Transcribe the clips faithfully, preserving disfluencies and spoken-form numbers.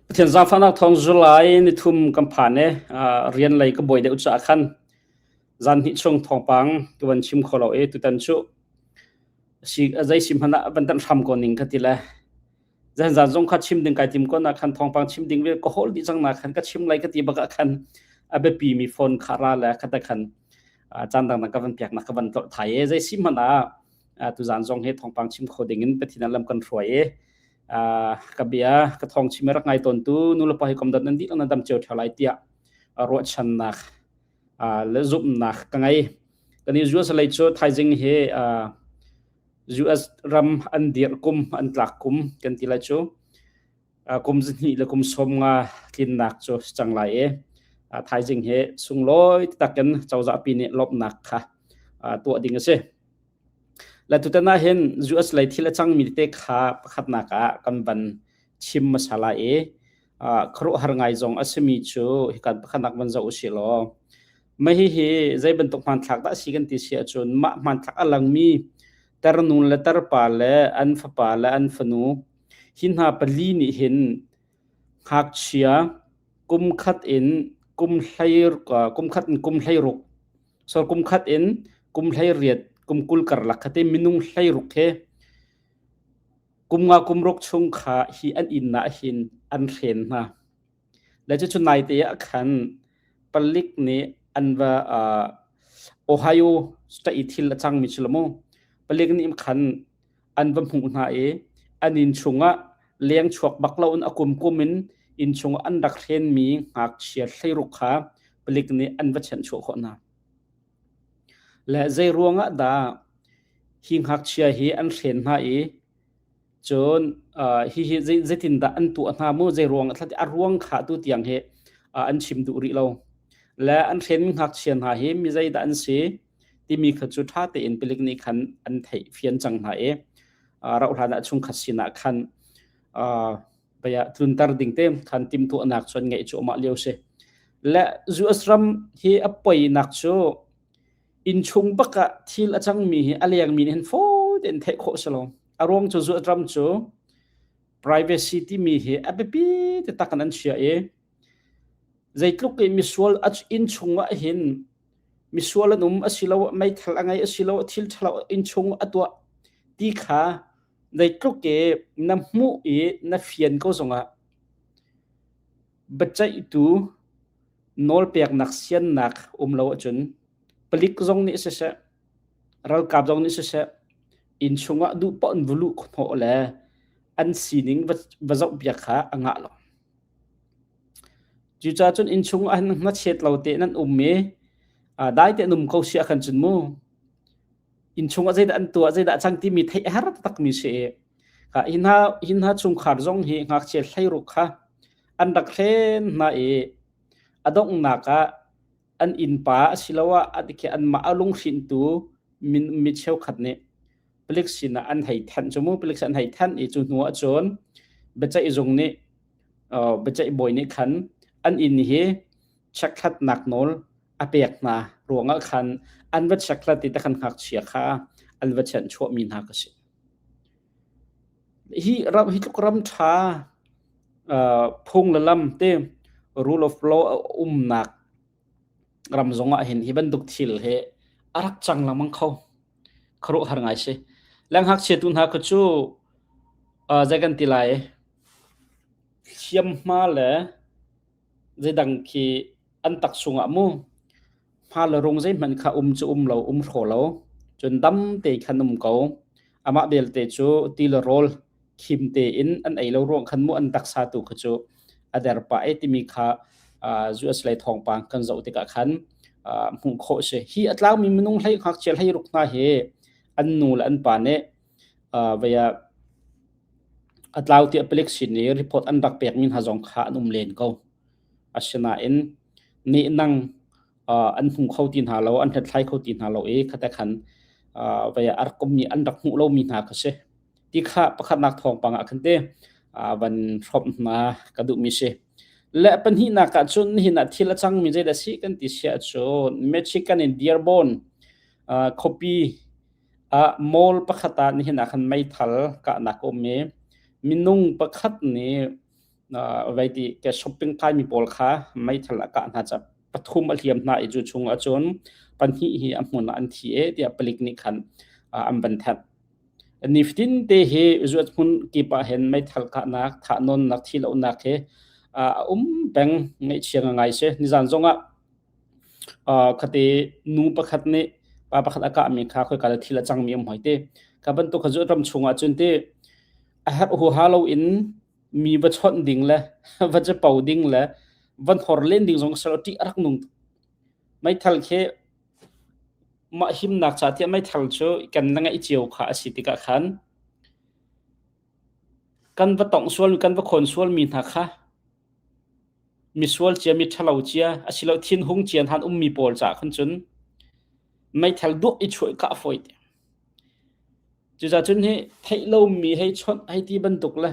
Pathian zaangfahnak thawng July ni thum kan phan e, aa, rian lei ka buai deuh caah khan zan hnih chung thawngpang ka van chim kho lo e, tutan cu si, zei si hmanh ah van tan hram ko ning ka ti le, zan zan zong kha chim ding kai tim ko nak khan thawngpang chim ding ve ka hawl dih cang nak khan ka chim lai ka ti bak ah khan a biapi mi phone kha ra le kha ta khan, aa, caan dang dang ka van piak nak ka van tlolh thai e, zei si hmanh ah, aa, tuzan zong he thawngpang chim kho ding in Pathian a lam kan hruai e. Aa, ka bia, ka thawng chim i rak ngai tawntu nu le pa hi komdan nan dih lo na dam cio ṭha lai tiah, aa, ruahchannak, aa, le zumhnak ka ngei. Kan i U S lei cu thaizing hi, aa, U S ram an dirh kum, an tlak kum kan ti lai cu, aa, kum zahnih le kum sawmnga tlinnak cu si cang lai e. Aa, thaizing hi sunglawi tak in cozah pi nih lawmhnak kha, aa, tuah ding a si. Le tutan ah hin U S lei thil a cangmi te kha pakhatnak ah kan van chim hmasa lai i, aa, khuaruahhar ngai zong a simi cu hi kan pakhatnak van zoh u sih law. Mah hihi zei bantuk hmanthlak dah a si kan ti si ahcun, mah hmanthlak a langmi tarnu le tarpa le an fapa le an fanu, hi hna pali nih hin ngakchia kum khat in kum hlei, aa, kum khat in kum hleiruk, sorry, kum khat in kum hleiriat, kum kul karlak kha te minung hleiruk he kum nga kum ruk chung kha hi an inn ah hin an hren hna. Le cucu naite ah khan palik nih an va, aa, Ohio state i thil a cangmi cu la mu. Palik nih khan an va hmuh hna i an inn chungah leng chuak bak lo in a kumkum in inn chungah an rak hrenmi ngakchia hleiruk kha palik nih an va chianh chuah khawh hna. Le zei ruangah dah hi ngakchia hi an hren hna i cun, aa, hihi zei, zeitindah an tuah hna mu, zei ruangah thlati a ruang kha tu tiang hi, aa, an chim duh rih lo. Le an hrenmi ngakchia hna hi mi zeidah an si timi kha cu ṭha tein palik nih khan an theih fian cang hna i, aa, rauhhlan ah chungkhat sinah khan, aa, baya tlunter ding te khan timhtuahnak cu an ngeih cuahmah lio si. Le U S ram hi a poinak cu innchung bak ah thil a cangmi hi a lengmi nih hin fawi tein theih khawh si lo. A ruang cu U S ram cu privacy timi hi a biapi te tak in an chia i, zeitluk i misual a innchung ah hin misual an um a si lo, meithal a ngei a si lo, thil ṭhalo innchung a tuah ti kha zeitluk i na hmuh i na fian ko zongah biaceihtu nawlpeknak siannak um lo ahcun palik zong nih siseh, ralkap zong nih siseh, innchung ah duh paoh in va luh hnawh le an sining va, va zohpiak kha a ngah lo. Cucaah cun innchung ah hin hnachet lo te nan um i, aa, dai te an um ko si ah khan cun mu, innchung ah zeidah an tuah, zeidah a cang timi theih a har taktakmi si i, kha hi hna, hi hna chungkhar zong hi ngakchia hleiruk kha an rak hlen hna i, a donghnak ah an innpa asiloah a dikhi anmah a lunghrintu mi, mi cheukhat nih palik sinah an hei thanh cu mu, palik sinah an hei thanh i cu hnu ahcun biaceih zung nih, aa, biaceih bawi nih khan an inn hi chekhlatnak nawl a pek hna ruangah khan an va chekhlat i takhan ngakchia kha an va chianh chuahmi hna ka si. Hi ram, hi tluk ram ṭha, aa, phung le lam te rule of law a umnak ram zongah hin hi bantuk thil hi a rak cang lengmang kho. Khuaruahhar ngai si. Le ngakchiatu hna kha cu, aa, zei kan ti lai? Hliamhma le zeidang khi an tak sungah mu, hma le rung zeihmanh kha um cu um lo, um hraw lo. Cun dam te khan um ko. Amah belte cu ti le rawl khim tein an ei lo ruang khan mu an taksa tu kha cu a der pah e timi kha, aa, U S lei thawngpang kan zoh tikah khan, aa, hmuh khawh si. Hi a tlaumi minung hlei ngakchia hleiruk hna hi an nu le an pa nih, aa, vaya a tlau tiah palik sin i report an rak pekmi hna zong kha an um len ko. Asinain nih nang, aa, an hmu kho ti hna lo, an hlathlai kho ti hna lo i, khatakhan, aa, vaya a rak ummi an rak hmuh lomi hna kha si. Ti kha pakhatnak thawngpang ah kan ti, aa, van hrawmh hna ka duhmi si. Le pahnihnak ah cun nihin ah thil a cangmi zeidah si kan ti si ahcun Michigan in Dearborn, aa, khuapi ah mall pakhat ah nihin ah khan meithal kahnak a um i minung pakhat nih aa, vai ti ke shopping kai mi pawl kha meithal a kah hna ca pathum a hliam hna i cu chungah cun pahnih hi a hmun ah an thi e, tiah palik nih khan, aa, an van thanh. Nifatin te hi zuat hmun kip ah hin meithal kahnak, thah nawnnak, thi lonak hi, aa, a um peng ngaihchia ngaingai si. Nizan zongah, aa, khati nu pakhat nih pa pakhat a kahmi kha khoika le thil a cangmi um hoi ti. Kha bantuk kha zuat ram chungah cun ti a herh huha lo in mi va chawnh ding le va capo ding le van hor len ding zong a si lo, ṭih a rak nung. Meithal khi mah himnak ca tiah meithal cu kan le ngaih cio kha a si tikah khan kan va tongh sual, kan va khawn sual mi hna kha misual cia, mi ṭhalo cia, a si lo thinhung cia hnan ummi pawl ca khan cun meithal duak i chuah kah fawi ti. Cucaah cun hi theih lomi hei chawnh hei ti bantuk le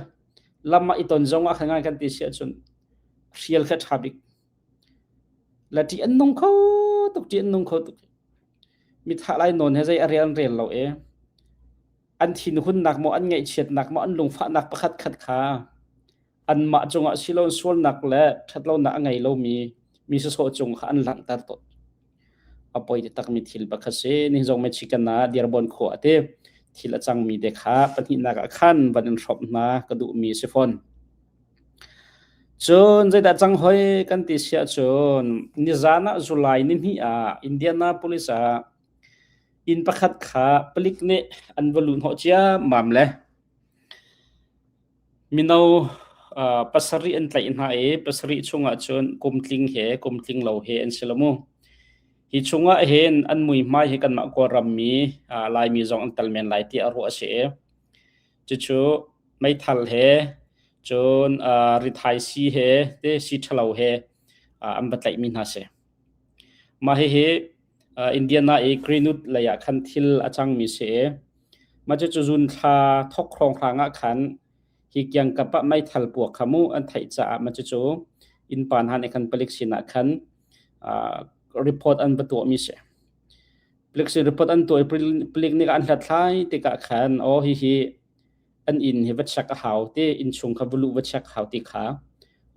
lam ah i ton zongah khan ngai kan ti si ahcun hrial kha ṭha bik. La ṭih an nung kho tuk, ṭih an nung kho tuk. Mi thah lai nawn he zei a rel an rel lo e. An thinhunnak maw, an ngaihchiatnak maw, an lungfahnak pakhat khat kha anmah cungah si lo, an sualnak le ṭhatlonak a ngei lomi mi sawsawh cung kha an langhter tawn. A poi taktakmi thil pakhat si. Nih zong Michigan ah Dearborn khua a ti thil a cangmi te kha pahnihnak ah khan van in hrawmh hna ka duhmi si fawn. Cun zeidah cang hoi kan ti si ahcun, nizan ah July ni hnih ah Indianapolis ah inn pakhat kha palik nih an va luh hnawh ciammam le mino, aa, pasarih an tlaih hna i pasarih chungah cun kumtling he, kumtling lo he an si lo mu. Hi chungah hin an muihmai hi kanmah Kawlram mi, aa, Laimi zong an tel men lai tiah a ruah a si i. Cucu meithal he, cun, aa, rithai si he, te si ṭhalo he, aa, an va tlaihmi hna si. Mah hihi, aa, Indiana i Greenwood lei ah khan thil a cangmi si i. Mah cucu zun thla thawk hrawnghrang ah khan hi kiangkap ah meithal puak kha mu an theih caah mah cucu innpa hna nih khan palik sinah khan, aa, report an va tuahmi si. Palik sin report an tuah i palik, palik nih an hlathlai tikah khan, aw, hihi an inn hi va check a hau ti, inn chung kha va luh va check hau ti kha.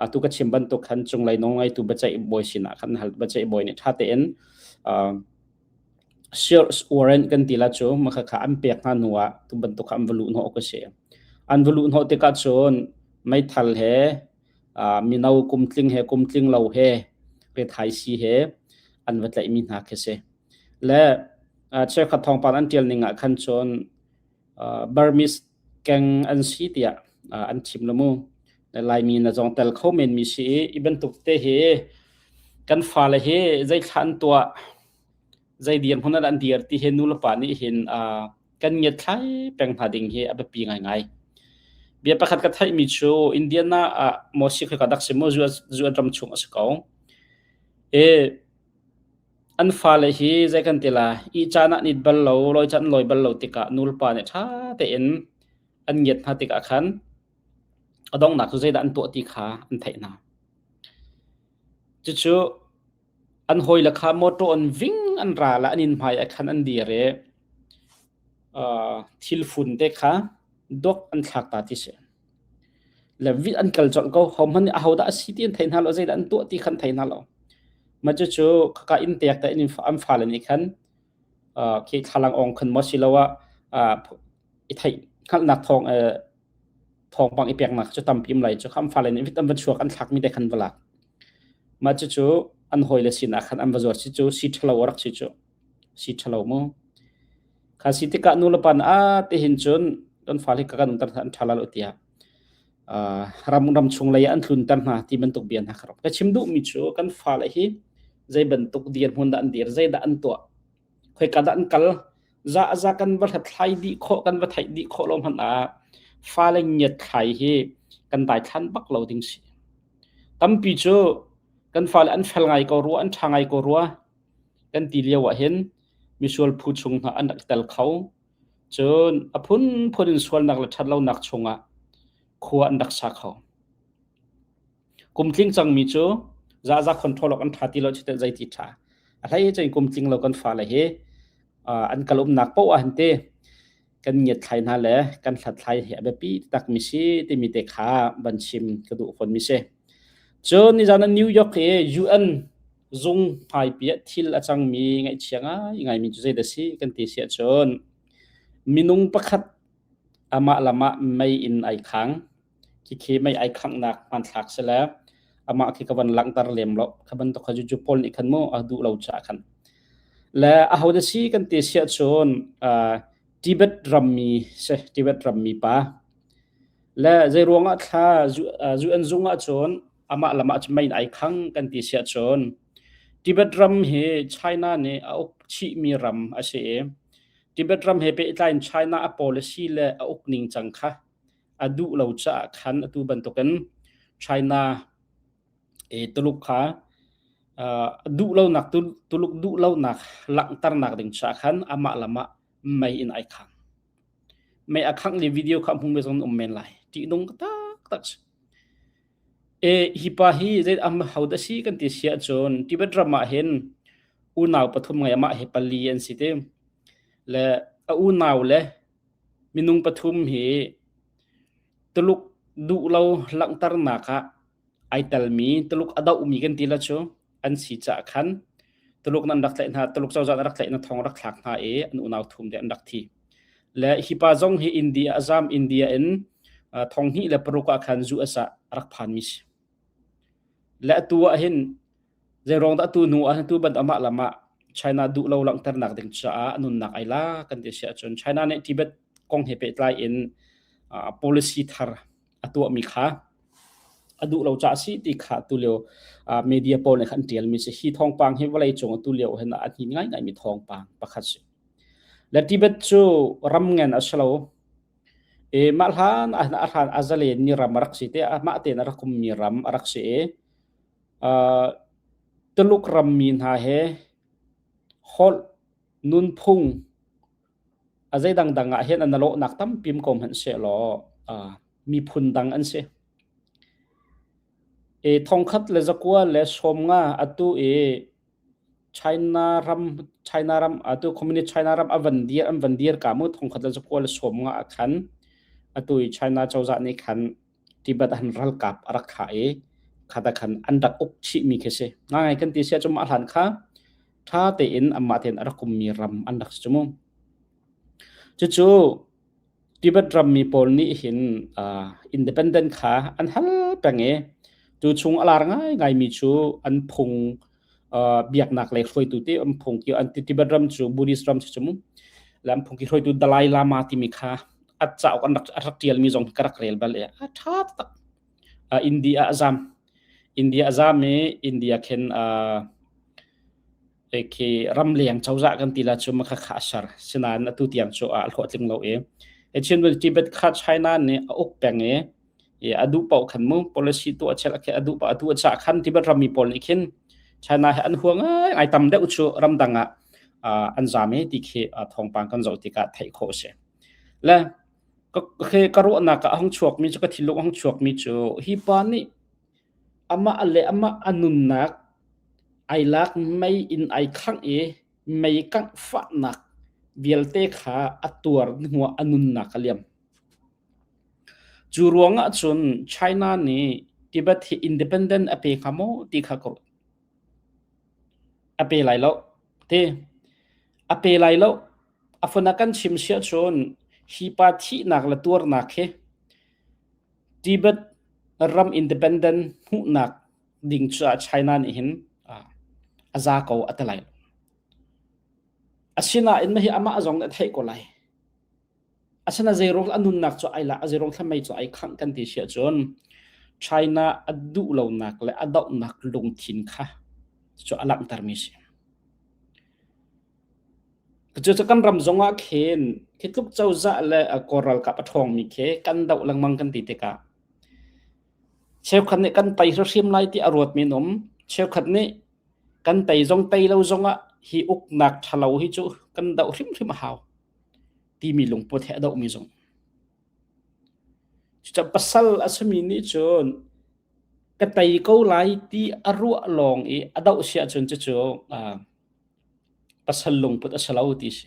Atu ka chim bantuk khan cunglei nawlngeitu baceih bawi sinah khan hal, baceih bawi nih ṭha tein, aa, search warrant kan ti la cu, mah kha kha an pek hna hnu ah tu bantuk kha an va luh hnawh ko si. An va luh hnawh tikah cun meithal he, aa, mino kumtling he, kumtling lo he, rithai si he an va tlaihmi hna khi si. Le, aa, cheukhat thawngpang an ṭial ning ah khan cun, aa, Burmese gang an si tiah, aa, an chim lo mu. Le Laimi na zong tel kho men mi si i, i bantuk te hi kan fale hi zei thla an tuah, zei dirhmun ah an dir ti he nu le pa nih hin, aa, kan ngiat thlai peng hna ding hi a biapi ngaingai. Bia pakhat ka theihmi cu Indiana ah maw si, khoika dak si maw, zuat, zuat ram chung a si ko. E, an fale hi zei kan ti lai, i caan ah an it bal lo, lawi caan an lawi bal lo tikah nu le pa nih ṭha tein an ngiat hna tikah khan a donghnak cu zeidah an tuah ti kha an theih hna. Cucu an hawile kha motor an ving an ra le an inn hmai ah khan an dir i, aa, thilfun te kha dok an thlak ta ti si. Le vit an kal colh ko, hohmanh nih ahodah a si ti an theih hna lo, zeidah an tuah ti khan theih hna lo. Mah cucu khaka inn tek te in fa-, an fale nih khan, aa, khi thlalang awng khan maw si lo ah, aa, i theih hngalhnak thawng, aa, thawngpang i peknak cu tampi um lai cu kha an fale nih vit an va chuak, an thlakmi te khan va lak. Mah cucu an hawile sinah khan an va zuar si cu, si ṭhalo a rak si cu. Si ṭhalo mu. Kha si tikah nu le pa nih a ti hin cun kan fale hi ka kan umter hna, an ṭha lai lo tiah, aa, ram, ram chung lei ah an tlunter hna ti bantuk bia hna kha rawk. Ka chim duhmi cu kan fale hi zei bantuk dirhmun dah an dir, zeidah an tuah, khoika dah an kal, za a za kan va hlathlai dih khawh, kan va theih dih khawh lo hmanh ah fale ngiat thlai hi kan daithlan bak lo ding si. Tampi cu kan fale an fel ngai ko rua, an ṭha ngai ko rua kan ti lio ah hin misual phu chung hna an rak tel kho. Cun a phunphun in sualnak le ṭhatlonak chungah khua an rak sa kho. Kumtling cangmi cu za a za control awk an ṭha ti lo, chute zei ti ṭha. A hlei cun kumtling lo kan fale hi, aa, an kal umnak paoh ah hin ti. kan ngiat thlai hna le kan hlat thlai hi a biapi tak mi si timi te kha van chim ka duh fawn mi si. Cun nizan a New York i U N zung hmaipi ah thil a cangmi ngaihchia ngai ngai mi cu zeidah si kan ti si ahcun, minung pakhat amah lamah mei in ai khang, khi khi mei ai khanghnak hmanthlak si le amah khi ka van langhter lem lo. Kha bantuk kha cu cu pawl nih khan mu a duh lo caah khan. Le ahodah si kan ti si ahcun, aa, Tibet rammi si, Tibet rammi pa. Le zeiruangah thla zu-, aa, U N zung ahcun amah lamah cu mei in ai khang kan ti si ahcun, Tibet ram hi China nih a uk chihmi ram a si i, Tibet ram he pehtlai in China a policy le a uk ningcang kha a duh lo caah khan atu bantukin China, eh, Tuluk kha, ah, a duh lonak, Tul-, Tuluk duh lonak langhternak ding caah khan amah lamah mei in ai khang. Mei a khangh le video kha hmung ve zong um men lai. Ṭihnung ka taktak si. Eh, hi pa hi zei am hodah si kan ti si ahcun Tibet ram ah hin unau pathum ngai, amah hi pali an si ti. Le a unau le minung pathum hi Tuluk duh lo langhternak ah ai telmi, Tuluk a dohmi kan ti lo cu an si caah khan Tuluk nan rak tlaih hna, Tuluk cozah nan rak tlaih hna, thong rak thlak hna i an unau thum te an rak thi. Le hi pa zong hi India a zam, India in, aa, thong hnih le paruk ah khan U S ah a rak phanmi si. Le atu ah hin, zeiruang dah atu hnu ah hin atu ban amah lamah China duh lo langhternak ding caah a nunnak ai la kan ti si ahcun, China nih Tibet kong he pehtlai in, aa, policy thar a tuahmi kha a duh lo caah a si ti kha atu lio, aa, media pawl nih khan an ṭialmi si. Hi thawngpang hi vawlei cung atu lio hin a hnin ngai ngai mi thawngpang pakhat si. Le Tibet cu ram ngan a si lo. E, mah hlan a, a hlan a zalen mi ram a rak si te, amah tein a rak ummi ram a rak si i, aa, Tuluk rammi hna he holh nunphung a zei dangdang ah hin an lawhnak tampi um ko hmanh sehlaw, aa, miphun dang an si. E, thongkhat le zakua le sawmnga atu i China ram, China ram, atu Communist China ram a van dir, an van dir ka mu, thongkhat le zakua le sawmnga ah khan atu i China cozah nih khan Tibet ah hin ralkap a rak khah i, kha ta khan an rak uk chihmi khi si. Ngai kan ti si ahcun mah hlan kha ṭha tein amah tein a rak ummi ram an rak si cu mu. Cucu Tibet rammi pawl nih hin, aa, independent kha an hal peng i, tu chung a lar ngai ngai mi cu an phung, aa, biaknak lei hruaitu te an phungki, an Ti-, Tibet ram cu Buddhist ram si cu mu. Le an phungki hruaitu Dalai Lama timi kha a cauk an rak, a rak ṭialmi zong ka rak rel bal i a ṭha taktak. Aa, India a zam. India a zam i India khin, aa, e khi ramleng cozah kan ti la cu makha kha a ser. Sinain atu tiang cu, aa, a hlawhtling lo i. E Chin Tibet kha China nih a uk peng i, i a duh paoh khan mu, policy tuah a chel khi a duh paoh, a duh a cah khan Tibet rammi pawl nih khin China he an huang ai, ai tam deuh cu ramdang ah, aa, an zam i ti khi, aa, thawngpang kan zoh tikah theih khawh a si. Le ka, ka, ka ruahnak ah a hung chuakmi cu, ka thinlung a hung chuakmi cu, hi pa nih amah le amah a nunnak ai lak, mei in ai khangh i, mei kangh fahnak vialte kha a tuar hnuah a nunnak a liam. Cu ruangah cun China nih Tibet hi independent a pe kha maw ti kha ka ruah. A pe lai lo. Ti. A pe lai lo. A fun a kan chim si ahcun hi pa thihnak le tuarnak hi Tibet ram independent hmuhnak ding cu ah China nih hin, aa, a za ko a ti lai lo. Asinain mah hi amah zong a theih ko lai. Asinain zeiruang a nunnak cu ai la, a zeiruang thlamei cu ai khangh kan ti si ahcun China a duh lonak le a dohnak lungthin kha cu a langhtermi si. Cucu kan ram zongah khin khi tluk cozah le a Kawl ralkap a ṭhawngmi khi kan doh lengmang kan ti tikah cheukhat nih kan tei hrimhrim lai ti a ruatmi an um. Cheukhat nih kan tei zong tei lo zongah hi uknak ṭhalo hi cu kan doh hrimhrim a hau timi lungput he a dohmi zong. Cucaah pasal a simi nih cun ka tei ko lai ti a ruah lawng i a doh si ahcun cucu, aa, pasal lungput a si lo ti si.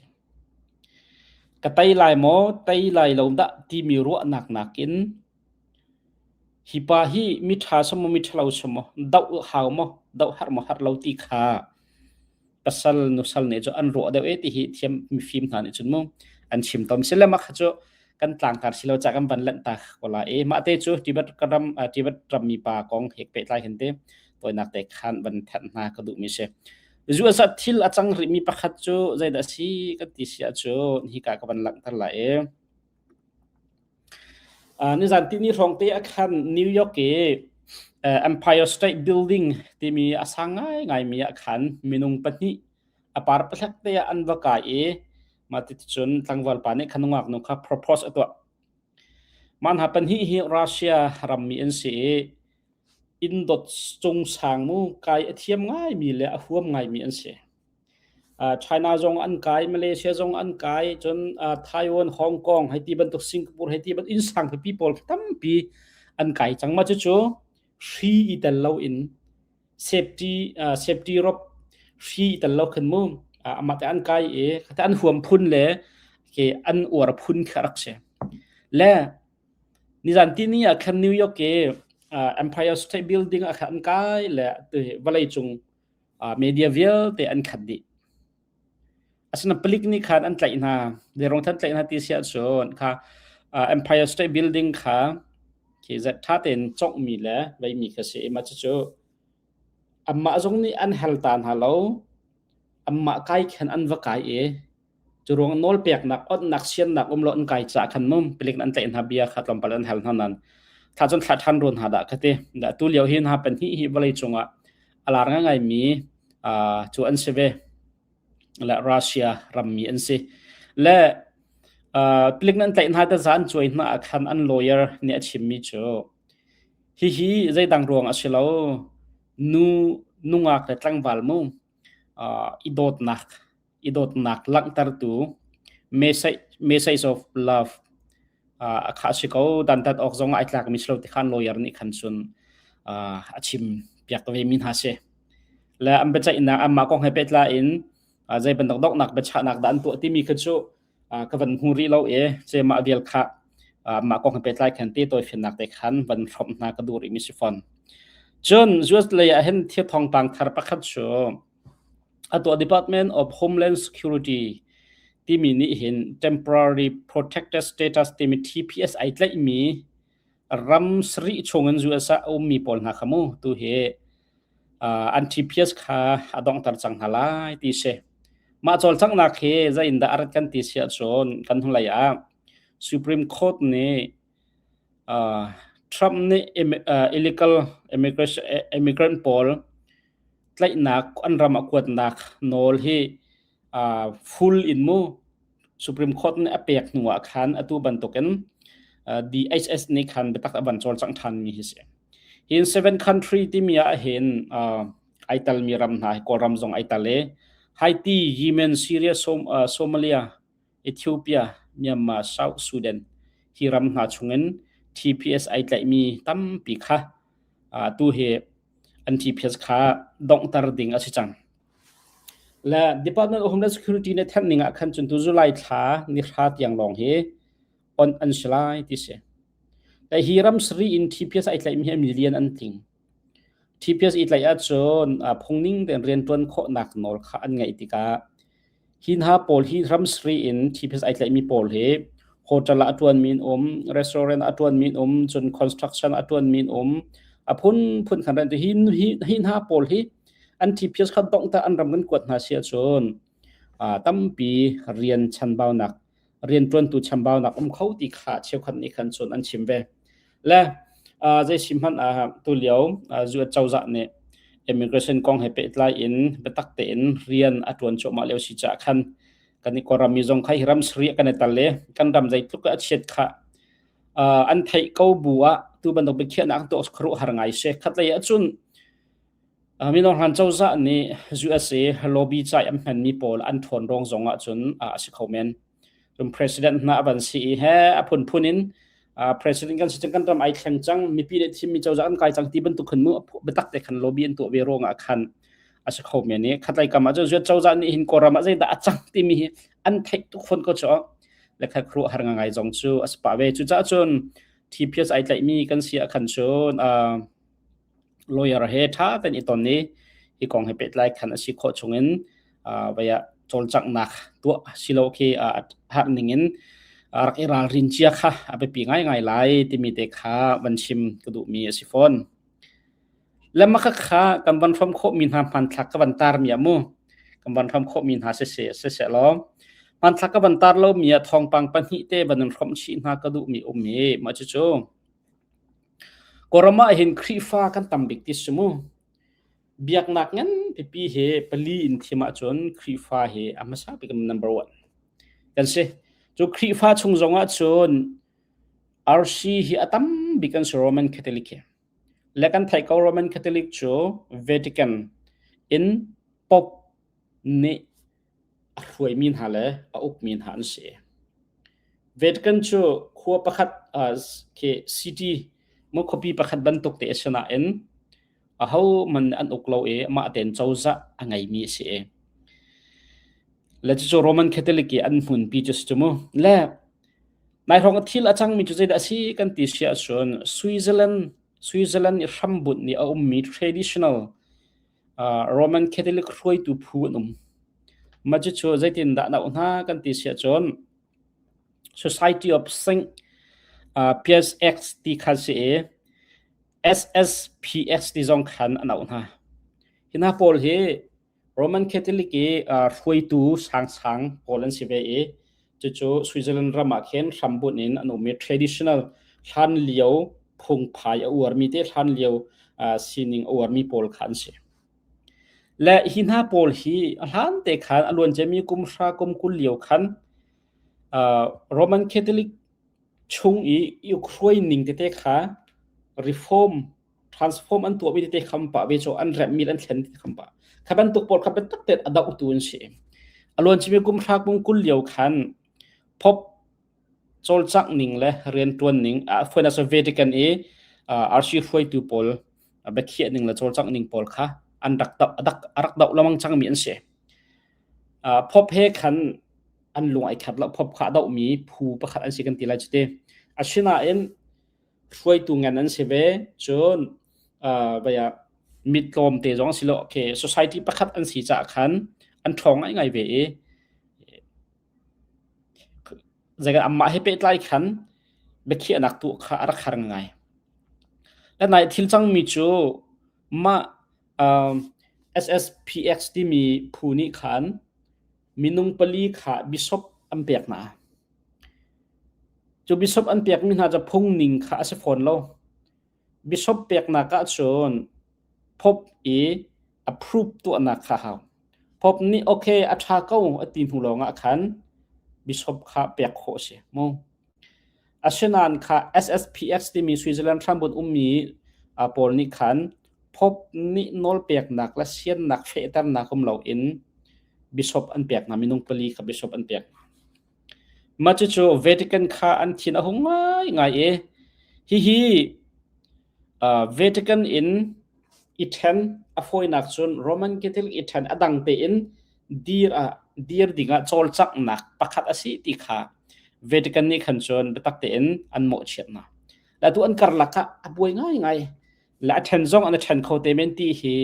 ka tei lai maw, tei lai lo dah timi ruahnak nakin, hi pa hi mi ṭha si maw, mi ṭha lo si maw, doh hau maw, doh harh maw, harh lo ti kha pasal nusal nih cu an ruah deuh e ti hi thiam mifim hna nih cun mu an chim tom si le. Mah kha cu kan tlangtar si lo caah kan van lanh ta ko lai e. Mahte cu Tibet ram, aa, Tibet rammi pa kong hek pehtlai kan ti tawinak te khan van thanh hna ka duhmi si. Zu a zat thil a cang rihmi pakhat cu zeidah si kan ti si ahcun hika ka van langhter lai e. Aa, nizan tini hrawng te ah khan New York i, aa, Empire State Building timi a sang ngaingaimi ah khan minung pahnih a par pahlek te ah an va kai i, mah ti cun tlangval pa nih khan nungak nu kha propose a tuah. Mah hna pahnih hi Russia rammi an si i, inn dot cung sang mu kai a thiam ngaimi le a huam ngaimi an si. Aa, China zong an kai, Malaysia zong an kai, cun, aa, Taiwan, Hong Kong, hei ti bantuk Singapore, hei ti bantuk inn sang pipi pawl tampi an kai cang. Mah cucu hri i tel lo in safety, aa, safety rope hri i tel lo khan mu, aa, amah te an kai i, kha te an huam phun le ke an uar phun kha rak si. Le nizan tini ah khan New York i, aa, Empire State Building ah khan an kai le tu hi vawleicung, aa, media vialte an khat dih. Asinain palik nih khan an tlaih hna, zeirong than tlaih hna ti si ahcun kha, aa, Empire State Building kha khi zat ṭha tein conghmi le veimi kha si i, mah cucu amah zong nih an hal ta hna lo, amah kai khan an va kai i, cu ruang nawl peknak, onhnak, siannak um lo an kai caah khan mu palik nih an tlaih hna, bia kha tlawmpal an hal hna nain thla cun thla ṭhan run hna dah ka ti. Dah tu lio hi hna pahnih hi vawleicung ah a lar ngaingaimi, aa, cu an si ve. Le Russia rammi an si. Le, aa, palik nih an tlaih hna te zan cuai hna ah khan an lawyer nih a chimmi cu hihi zeidang ruang a si lo, nu, nungak le tlangval mu, aa, i dawtnak, i dawtnak langhtertu message, message of love, aa, a kha a si ko, dantat awk zong aa tlakmi si lo ti khan lawyer nih khan cun, aa, a chim piak vemi hna si. Le an biaceihnak, anmah kong he pehtlai in, aa, zei bantuk donghnak biachahnak dah an tuah timi kha cu, aa, ka van hmu rih lo i, ceimah vial kha, aa, anmah kong he pehtlai khan ti tawifinnak te khan van hrawmh hna ka duh rihmi si fawn. Cun U S lei ah hin thil thawngpang thar pakhat cu a tuah Department of Homeland Security timi nih hin Temporary Protected Status timi T P S aa tlaihmi ram sarih chungin U S ah a ummi pawl hna kha mu tu hi, aa, an T P S kha a donghter cang hna lai ti si. Mah cawlcanghnak hi zeiindah a rat kan ti si ahcun kan hnulei ah Supreme Court nih, aa, Trump nih imi-, aa, illegal immigration, eh, immigrant pawl tlaihnak an ram ah kuatnak nawl hi, aa, full in mu Supreme Court nih a pek hnu ah khan atu bantukin, aa, D H S nih khan biatak a van cawlcangh ṭhanmi hi si. Hin seven country timi ah hin, aa, aa telmi ram hna hi Kawlram zong aa tel i, Haiti, Yemen, Syria, Som-, aa, Somalia, Ethiopia, Myanmar, South Sudan hi ram hna chungin T P S aa tlaihmi tampi kha, aa, tu hi an T P S kha donghter ding a si cang. Le Department of Homeland Security nih thanh ning ah khan cun tu July thla ni hra tiang lawng hi on an si lai ti si. Le hi ram sarih in T P S aa tlaihmi hi a million an tling. T P S i tlaih ahcun, aa, phungning tein rianṭuan khawhnak nawl kha an ngeih tikah hi hna pawl hi ram sarih in T P S aa tlaihmi pawl hi hotel ah a ṭuanmi an um, restaurant ah a ṭuanmi an um, cun construction ah a ṭuanmi an um, a phunphun khan rianṭuan hi, hi, hi hna pawl hi an T P S kha donghter an ram kan kuat hna si ahcun, aa, tampi rian chanbaunak, rianṭuantu chanbaunak um kho ti kha cheukhat nih khan cun an chim ve. Le, aa, zei si hmanh ah tu lio, aa, U S cozah nih immigration kong he pehtlai in biatak tein rian a ṭuan cuahmah lio si caah khan kan i Kawlram mi zong kha hi ram sarih ah kan i tel i kan ram zeitluk ah a chiat kha, aa, an theih ko bu ah tu bantuk biakhiahnak an tuah khuaruahhar ngai si. Khatlei ahcun, aa, minung hlan cozah nih U S i lobby ca i an hmanmi pawl an ṭhawn rawng zong ahcun, aa, a si kho men. Cun president hna a van si i he a phunphun in, aa, president kan si cang, kan ram aa thleng cang, mipi nih thimmi cozah an kai cang ti bantuk khan mu, a phu-, biatak te khan lobby an tuah ve ruangah khan a si kho men i khatlei kam ahcun U S cozah nih hin Kawlram ah zeidah a cang timi hi an theih tuk fawn ko cu. le khat khruh har ngaingai zong cu a si pah ve. Cucaah cun T P S aa tlaihmi kan si ah khan cun, aa, lawyer he ṭha tein i ton i hi kong he pehtlai khan a si khawh chungin, aa, vai ah cawlcanghnak tuah si lo khi, aa, harh ningin, aa, rak i ralrin cia kha a biapi ngaingai lai timi te kha van chim ka duhmi a si fawn. Le makha kha kan van hrawm khawhmi hna hmanthlak ka van tarmi ah mu. Kan van hrawm khawhmi hna siseh, siseh law, hmanthlak ka van tar lomi ah thawngpang pahnih te van in hrawm chih hna ka duhmi um hi mah cucu. Kawlram ah hin Khrihfa kan tam bik ti si mu. Biaknak ngan pipi he pali in thim ahcun Khrihfa he a hmasa bik number one kan si. Cu Khrihfa chung zongah cun R C hi a tam bik kan si, Roman Catholic hi. Le kan theih ko Roman Catholic cu Vatican in Pope nih a hruaimi hna le a ukmi hna an si. Vatican cu khua pakhat, aa, khi city, maw, khuapi pakhat bantuk te a si nain ahohmanh an uk lo i amah tein cozah a ngeimi a si. Le cucu Roman Catholic i an hmunpi cu si cu mu. Le nai hrawng a thil a cangmi cu zeidah a si kan ti si ahcun Switzerland, Switzerland i hrambunh nih a ummi traditional, aa, Roman Catholic hruaitu phu an um. Mah cucu zeitindah an auh hna kan ti si ahcun Society of Saint, aa, Pius X ti khan si i S S P X ti zong khan an auh hna. Hi hna pawl hi Roman Catholic i, aa, hruaitu sangsang pawl an si ve i, cucu Switzerland ram ah khin hrambunh in an ummi traditional hlanlio phungphai a uarmi te, hlanlio, aa, sining a uarmi pawl kha an si. Le hi hna pawl hi a hlan te khan a luan ciami kum hra kum kul lio khan, aa, Roman Catholic chung i, i ukhruai ning tete kha reform, transform an tuahmi tete kha um pah ve cu, an remhmi le an thlen tete kha um pah. Kha bantuk pawl kha biatak tein a dauhtu an si. A luan ciami kum hra kum kul lio khan Pope cawlcangh ning le rianṭuan ning, aa, fawinak cu Vatican i, aa, R C hruaitu pawl, aa, biakhiah ning le cawlcangh ning pawl kha an rak dauh, a dak, a rak dauh lengmang cangmi an si. Aa, Pope he khan an lung aa khat lo, Pope kha a dauhmi phu pakhat an si kan ti lai cu ti. Asinain hruaitu ngan an si ve, cun, aa, vai ah mit tlawmte zong a si lo, okay, society pakhat an si caah khan an ṭhawng ngaingai ve i, zeikan amah he pehtlai khan biakhiahnak tuah kha a rak har ngaingai. Le nai thil cangmi cu mah, um, S S P X timi phu nih khan minung pali kha bishop an pek hna. Cu bishop an pekmi hna cu phungning kha a si fawn lo. Bishop peknak ah cun Pope i approve tuahnak kha a hau. Pope nih, okay, a ṭha ko, a ti hnu lawngah khan bishop kha pek khawh a si mu. Asinain kha S S P X timi Switzerland hrambunh ummi, aa, pawl nih khan Pope nih nawlpeknak le siannak fehternak um loin bishop an pek hna, minung pali kha bishop an pek hna. Mah cucu Vatican kha an thin a hung ngaingai i, hihi, aa, Vatican in i ṭhen a fawinak cun Roman Catholic i ṭhen a dang tein dir ah, dir dingah cawlcanghnak pakhat a si ti kha Vatican nih khan cun biatak tein an mawhchiat hna. Le atu an karlak ah a buai ngaingai. Le a ṭhen zong an ṭhen kho te men ti hi,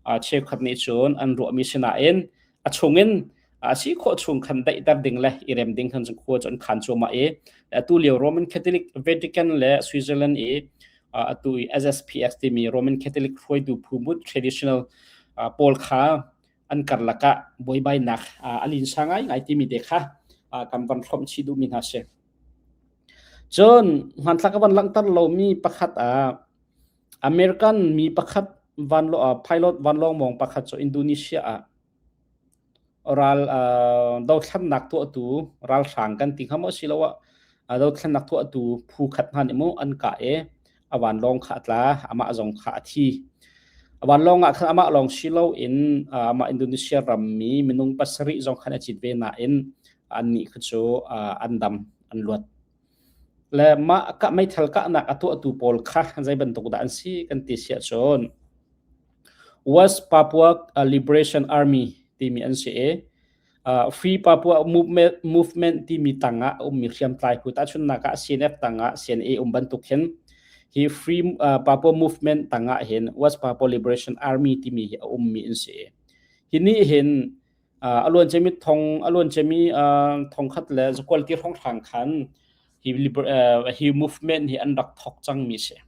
aa, cheukhat nih cun an ruahmi si nain a chungin, aa, a si khawh chung khan daihter ding le i rem ding khan cun khua cu an khan cuahmah i, atu lio Roman Catholic Vatican le Switzerland i, aa, atu i S S P X timi Roman Catholic hruaitu phu mut traditional, aa, pawl kha an karlak ah buaibainak, aa, a linsa ngaingai timi te kha, aa, kan van hrawmh chih duhmi hna si. Cun hmanthlak a van langhter lomi pakhat ah American mi pakhat vanlo-, aa, pilot vanlawng mawng pakhat cu Indonesia ah ral, aa, dothlennak tuahtu ralhrang kan ti hnga maw si lo ah, aa, dothlennak tuahtu phu khat hna nih mu an kah i a vanlawng kha a tla, amah zong kha a thi. A vanlawng ah khan amah lawng si loin, aa, amah Indonesia rammi minung pasarih zong khan a cit ve nain annih kha cu, aa, an dam, an luat. Le mah kah, meithal kahnak a tuahtu pawl kha zei bantuk dah an si kan ti si ahcun West Papua, aa, Liberation Army timi an si i, Free Papua Movement timi tangah a ummi hriamtlai phu tahchunnak ah C N F tangah C N A um bantuk hin hi Free Papua Movement tangah hin West Papua Liberation Army timi hi a ummi in si. Hi nih hin a luan cemi thong a luan cemi thongkhat le zakual ti hrawnghrang khan hi hi movement hi an rak thok cangmi si.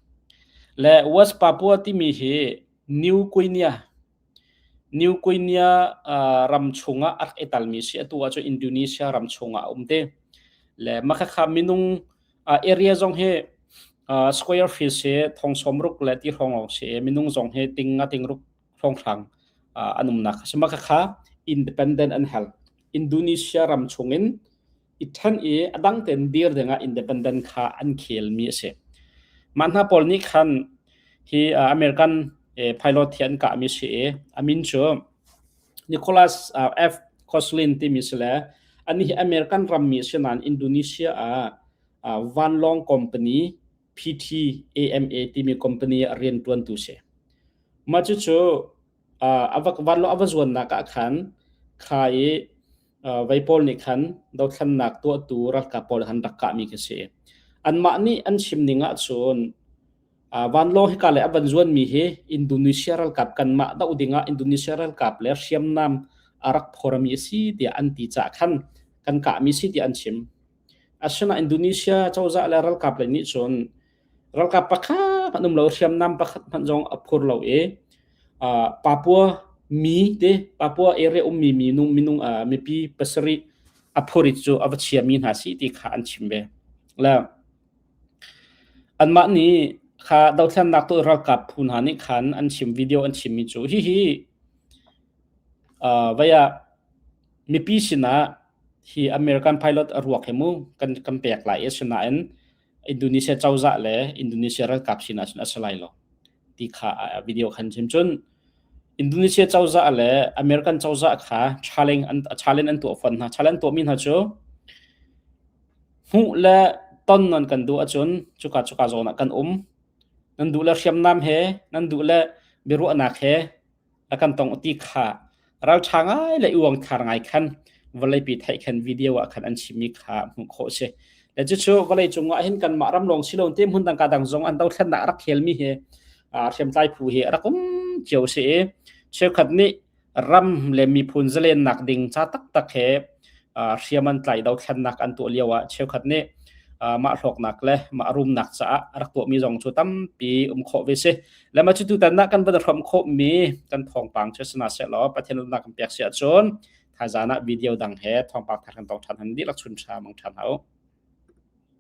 Le West Papua timi hi New Guinea New Guinea ram chungah a rak i talmi si, atu ah cu Indonesia ram chungah a um te. Le makha kha minung area zong hi square feet si thong sawmruk le ti hrawng si, minung zong hi ting nga ting ruk hrawnghrang an umnak a si. Makha kha independent an hal. Indonesia ram chungin i ṭhen i a dang tein dir dingah independent kha an khelmi a si. Mah hna pawl nih khan hi American pilot hi an kahmi si i a min cu Nicholas F Coslin timi si le, anih hi American rammi a si nain Indonesia ah vanlawng company P T A M A timi company a rianṭuantu si. Mah cucu a va vanlawng a va zuannak ah khan kha i vei pawl nih khan dothlennak tuahtu ralkap pawl khan rak kahmi kha si. Anmah nih an chim ning ahcun vanlawng hika le a van zuanmi hi Indonesia ralkap kanmah doh dingah Indonesia ralkap le hriamnam a rak phormi a si tiah an ti caah khan kan kahmi si tiah an chim. Asinain Indonesia cozah le ralkap le nih cun ralkap pakhat hmanh um lo, hriamnam pakhat hmanh zong a phur lo i Papua mi te, Papua area ummi minung, minung mipi pasarih a phur i cu a va chiami hna si ti kha an chim ve. Le anmah nih kha dothlennak tuah ralkap phu hna nih khan an chim, video an chimmi cu hihi vaya mipi sinah hi American pilot a ruak hi mu kan, kan pek lai i sinain Indonesia cozah le Indonesia ralkap sinah cun a si lai lo ti kha video khan chim cun Indonesia cozah le American cozah kha challenge an, challenge an tuah fawn hna. Challenge an tuahmi hna cu hmuh le ton nan kan duh ahcun cuka cuka zawn ah kan um. Nan duh le hriamnam he, nan duh le biaruahnak he, a kan tong ti kha ralṭha ngai le i uang thar ngai khan vawleipi theih khan video ah khan an chimmi kha hmuh khawh si. Le cucu vawlei cungah hin kanmah ram lawng si lo te hmun dang ka dang zong an dothlennak a rak khelmi hi hriamtlai phu hi a rak um cio si i cheukhat nih ram le miphun zalennak ding ca taktak he hriam an tlai dothlennak an tuah lio ah cheukhat nih mah hlawknak le mah rumnak caah rak tuahmi zong cu tampi um khawh ve si. Le mah cu tutan ah kan van hrawm khawhmi kan thawngpang cu a si hna sehlaw Pathian lawmhnak kan pek si ahcun thazan ah video dang he thawngpang thar kan tong ṭhan hna, dihlak chun ṭha mang ṭhan hna u.